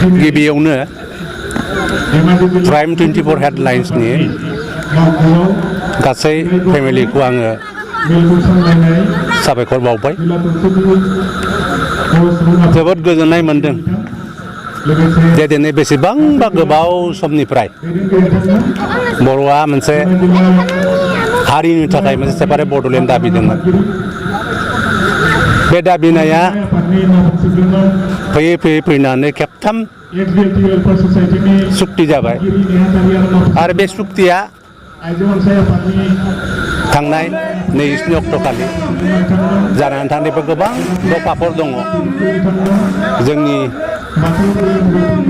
गिबियावनो प्राइम 24 हेडलाइन्सनि गासै फेमिलिखौ आङो साबायखर बावबाय जोबोद गोजोननाय मोनदों जे दिनै बेसेबांबा गोबाव समनिफ्राय बर'आ मोनसे हारिनि थाखाय मोनसे सेपारेट बड'लेण्ड दाबिदोंमोन बे दाबिनाया फैयै फैनानै खेबथाम सुक्ति जाबाय आरो बे सुक्तिया थांनाय 27 अक्ट'खालि जानानै थांनायबो गोबां दफाफोर दङ जोंनि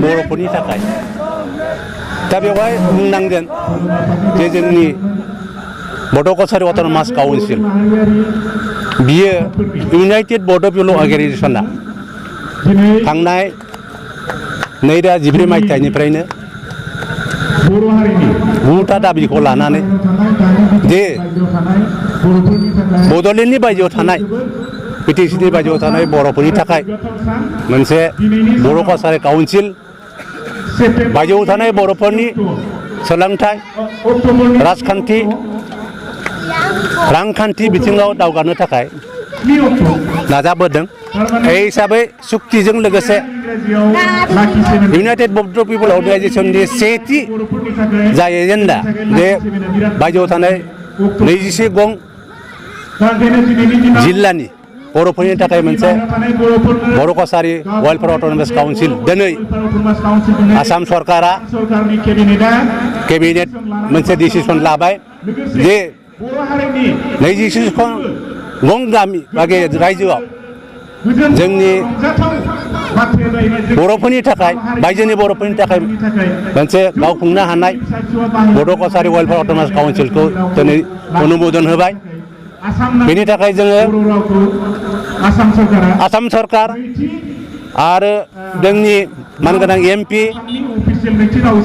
बर'फोरनि थाखाय दा बेवहाय बुंनांगोन जे जोंनि बड' कसारि अट'नमास काउन्सिल बियो इउनाइटेड बड' पिपल अर्गेनाइजेसना थांनाय 2014 मायथाइनिफ्रायनो गुथा दाबिखौ लानानै जे बड'लेण्डनि बायजोआव थानाय बिटिसिनि बायजोआव थानाय बर'फोरनि थाखाय मोनसे बर' कसारि काउन्सिल बायजोआव थानाय बर'फोरनि सोलोंथाइ रांखान्थि बिथिङाव दावगानो थाखाय नाजाबोदों बे हिसाबै सुक्तिजों लोगोसे इउनाइटेड बड' पिपल अर्गेनाइजेसननि सेथि जाय एजेन्डा बे बायजोआव थानाय 27 गं जिल्लानि बर'फोरनि थाखाय मोनसे बर' कसारि वेलफेयार अट'नमास काउन्सिल दिनै आसाम सरकारा केबिनेट मोनसे डिसिसन लाबाय जे 27 गं गामि बागे रायजोआव जोंनि बर'फोरनि थाखाय बायजोनि बर'फोरनि थाखाय मोनसे गावखुंनो हानाय बड' कसारि वेलफेयार अट'नमास काउन्सिलखौ दिनै अनुमोदन होबाय बेनि थाखाय जोङो आसाम सरकार आरो जोंनि मानगोनां MP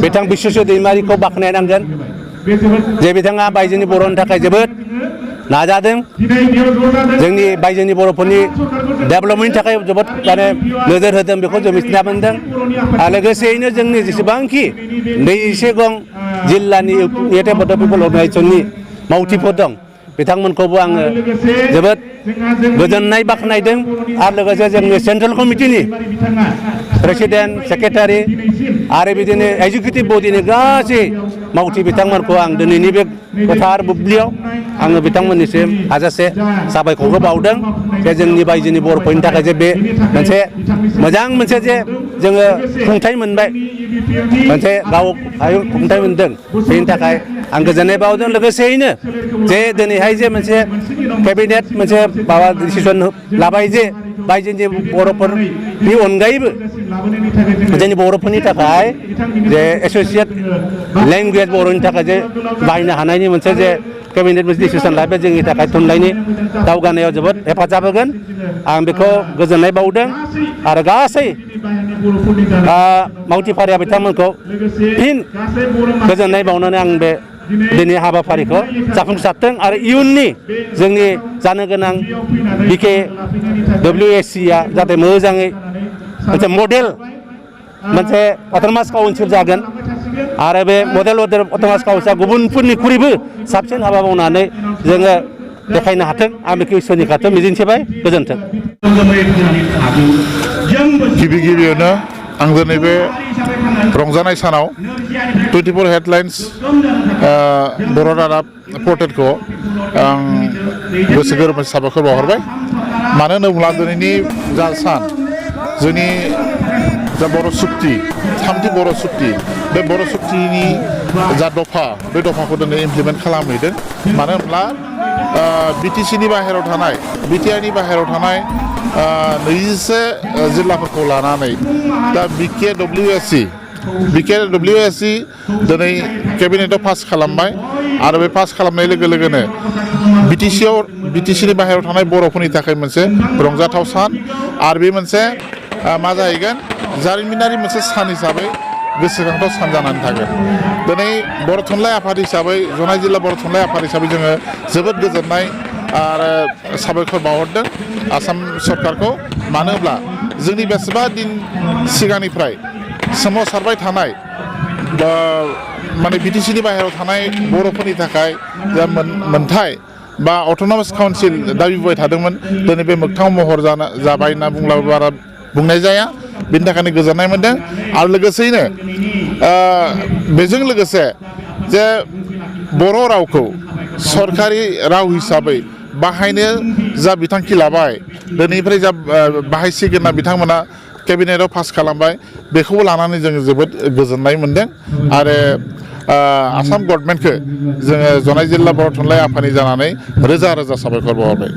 बिथां बिश्वेश्वर दैमारिखौ बाख्नायनांगोन जे बिथाङा बायजोनि बर'नि थाखाय जोबोद नाजादों जोंनि बायजोनि बर'फोरनि डेभेलपमेन्टनि थाखाय जोबोद माने नोजोर होदों बेखौ जों मिथिना मोनदों आरो लोगोसेयैनो जोंनि जेसेबांखि 27 गं जिल्लानि इउनाइटेड बड' पिपल अर्गेनाइजेसननि मावथिफोर दं बिथांमोनखौबो आङो जोबोद गोजोननाय बाख्नायदों आरो लोगोसे जोंनि सेन्ट्रेल कमिटिनि प्रेसिडेन्ट सेक्रेटारि आरो बिदिनो एजुकेटिभ बडिनि गासै मावथि बिथांमोनखौ आं दिनैनि बे गोथार बुब्लियाव आङो बिथांमोननिसिम हाजासे साबायखरखौ बावदों जे जोंनि बायजोनि बर'फोरनि थाखाय जे बे मोनसे मोजां मोनसे जे जोङो खुंथाय मोनबाय मोनसे गाव खुंथाय मोनदों बेनि थाखाय आं गोजोननाय बावदों लोगोसेयैनो जे दिनैहाय जे मोनसे केबिनेट मोनसे माबा डिसिसन लाबाय जे बायजोनि बर'फोरनि अनगायैबो जोंनि बर'फोरनि थाखाय जे एस'सियेट लेंगुवेज बर'नि थाखाय जे बाहायनो हानायनि मोनसे जे केबिनेट मोनसे डिसिसन लाबाय जोंनि थाखाय थुनलाइनि दावगानायाव जोबोद हेफाजाब होगोन आं बेखौ गोजोननाय बावदों आरो गासै मावथि फारिया बिथांमोनखौ फिन गोजोननाय बावनानै आं बे दिनै हाबाफारिखौ जाफुंसारथों आरो इयुननि जोंनि जानो गोनां BKWSCआ जाहाथे मोजाङै मोनसे मडेल मोनसे अट'नमास काउन्सिल जागोन आरो बे मडेल अट'नमास काउन्सिला गुबुनफोरनिख्रुइबो साबसिन हाबा मावनानै जोङो देखायनो हाथों आं बेखौ इसोरनि खाथियाव मिजिंथिबाय गोजोन्थों गिबियावनो आं दिनै बे रंजानाय सानाव 24 हेडलाइन्स बर' रादाब पर्टेलखौ आं गोसो गोरबोनिफ्राय साबायखर बावहरबाय मानो होनोब्ला दिनैनि जा सान जोंनि जा बर' सुक्ति थामथि बर' सुक्ति बे बर' सुक्तिनि जा दफा बे दफाखौ दिनै इमप्लिमेन्ट खालामहैदों मानो होनब्ला BTCनि बाहेरायाव थानाय BTIनि बाहेरायाव थानाय 21 जिल्लाफोरखौ लानानै दा BKWSC दिनै केबिनेटआव पास खालामबाय आरो बे पास खालामनाय लोगो लोगोनो BTCनि बाहेरायाव थानाय बर'फोरनि थाखाय मोनसे रंजाथाव सान आरो बे मोनसे मा जाहैगोन जारिमिनारि मोनसे सान हिसाबै गोसोखांथाव सान जानानै थागोन दिनै बर' थुनलाइ आफाद हिसाबै जनाय जिल्ला बर' थुनलाइ आफाद हिसाबै जोङो जोबोद गोजोननाय आरो साबायखर बावहरदों आसाम सरकारखौ मानो होनब्ला जोंनि बेसेबा दिन सिगांनिफ्राय सोमावसारबाय थानाय बा माने बिटिसिनि बाहेरायाव थानाय बर'फोरनि थाखाय जा मोनथाय बा अट'नमास काउन्सिल दाबि बुंबाय थादोंमोन दिनै बे मोगथां महर जाबाय होनना बुंब्लाबो बारा बुंनाय जाया बेनि थाखायनो गोजोननाय मोनदों आरो लोगोसेयैनो बेजों लोगोसे जे बर' रावखौ सरकारि राव हिसाबै बाहायनो जा बिथांखि लाबाय दिनैनिफ्राय जा बाहायसिगोन होनना बिथांमोना केबिनेटआव पास खालामबाय बेखौबो लानानै जोङो जोबोद गोजोननाय मोनदों आरो आसाम गभर्नमेन्टखौ जोङो जनाय जिल्ला बर' थुनलाइ आफादनि जानानै रोजा रोजा साबायखर बावहरबाय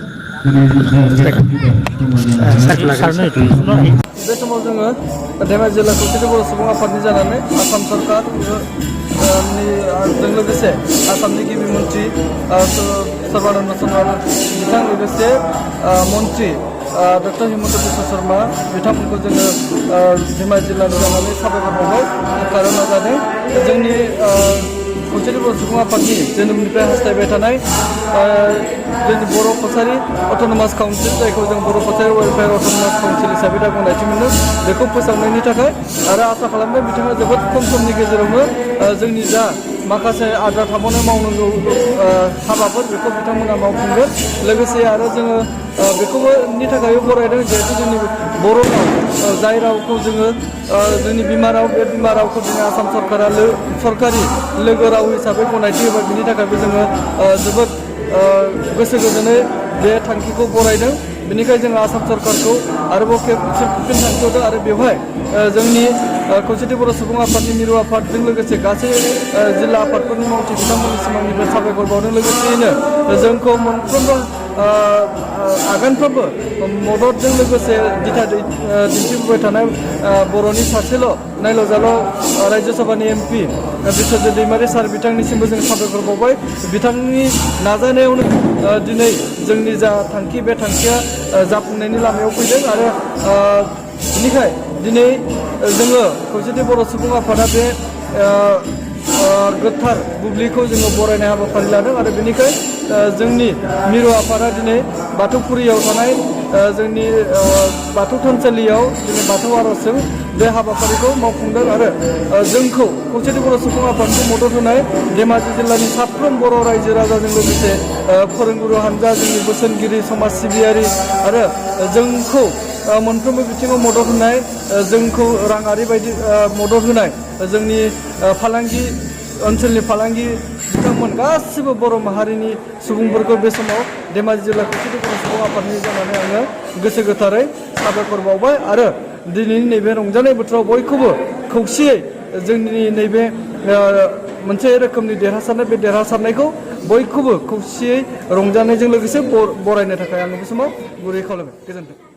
बे समाव जोङो धेमाजि जिल्ला खौसेथि बर' सुबुं आफादनि जानानै आसाम सरकार जों लोगोसे आसामनि गिबि मन्त्रि सर्बानन्द सन'वाल बिथां लोगोसे मन्त्रि डक्टर हिमन्त बिश्व शर्मा बिथांमोनखौ जोङो धेमाजि जिल्लानि जानानै साबायखर बावबाय खारना जादों जोंनि खौसेथि बर' सुबुं आफादनि जोनोमनिफ्राय हास्थायबाय थानाय जोंनि बर' कसारि अट'नमास काउन्सिल जायखौ जों बर' कसारि वेलफेयार अट'नमास काउन्सिल हिसाबै दा गनायथि मोनो बेखौ फोसाबनायनि थाखाय आरो आसा खालामदों बिथाङा जोबोद खम समनि गेजेरावनो जोंनि जा माखासे आद्रा थाबावनाय मावनांगौ हाबाफोर बेखौ बिथांमोना मावफुंगोन लोगोसे आरो जोङो बेखौबो नि थाखायबो बरायदों जिहेतु जोंनि बर' राव जाय रावखौ जोङो जोंनि बिमा राव बे बिमा रावखौ दिनै आसाम सरकारा सरकारि लोगो राव हिसाबै गनायथि होबाय बिनि थाखायबो जोङो जोबोद गोसो गोजोनै बे थांखिखौ बरायदों बेनिखायनो जोङो आसाम सरकारखौ आरोबाव फिन थांखि होदों आरो बेवहाय जोंनि खौसेथि बर' सुबुं आफादनि मिरु आफादजों लोगोसे गासै जिल्ला आफादफोरनि मावथि बिथांमोननि सिमांनिफ्राय साबायखर बावदों लोगोसेयैनो जोंखौ मोनफ्रोमबो आगानफ्रोमबो मददजों लोगोसे दिथा दिन्थिबोबाय थानाय बर'नि सासेल' नायल' जाल' रायजो सभानि एमपि बिश्वजित दैमारि सार बिथांनिसिमबो जों साबायखर बावबाय बिथांनि नाजानायावनो दिनै जोंनि जा थांखि बे थांखिया जाफुंनायनि लामायाव फैदों आरो बेनिखाय दिनै जोङो खौसेथि बर' सुबुं आफादा बे गोथार बुब्लिखौ जोङो बरायनाय हाबाफारि लादों आरो बेनिखाय जोंनि मिरु आफादा दिनै बाथौफुरियाव थानाय जोंनि बाथौ थानसालियाव दिनै बाथौ आर'जजों बे हाबाफारिखौ मावफुंदों आरो जोंखौ खौसेथि बर' सुबुं आफादखौ मदद होनाय धेमाजि जिल्लानि साफ्रोम बर' रायजो राजाजों लोगोसे फोरोंगुरु हानजा जोंनि बोसोनगिरि समाज सिबियारि आरो जोंखौ मोनफ्रोमबो बिथिङाव मदद होनाय जोंखौ राङारि बायदि मदद होनाय जोंनि फालांगि ओनसोलनि फालांगि बिथांमोन गासिबो बर' माहारिनि सुबुंफोरखौ बे समाव धेमाजि जिल्ला खौसेथि बर' सुबुं आफादनि जानानै आङो गोसो गोथारै साबायखर बावबाय आरो दिनैनि नैबे रंजानाय बोथोराव बयखौबो खौसेयै जोंनि नैबे मोनसे रोखोमनि देरहासारनाय बे देरहासारनायखौ बयखौबो खौसेयै रंजानायजों लोगोसे बरायनो थाखाय आङो बे समाव गुरै खावलायबाय गोजोन्थों।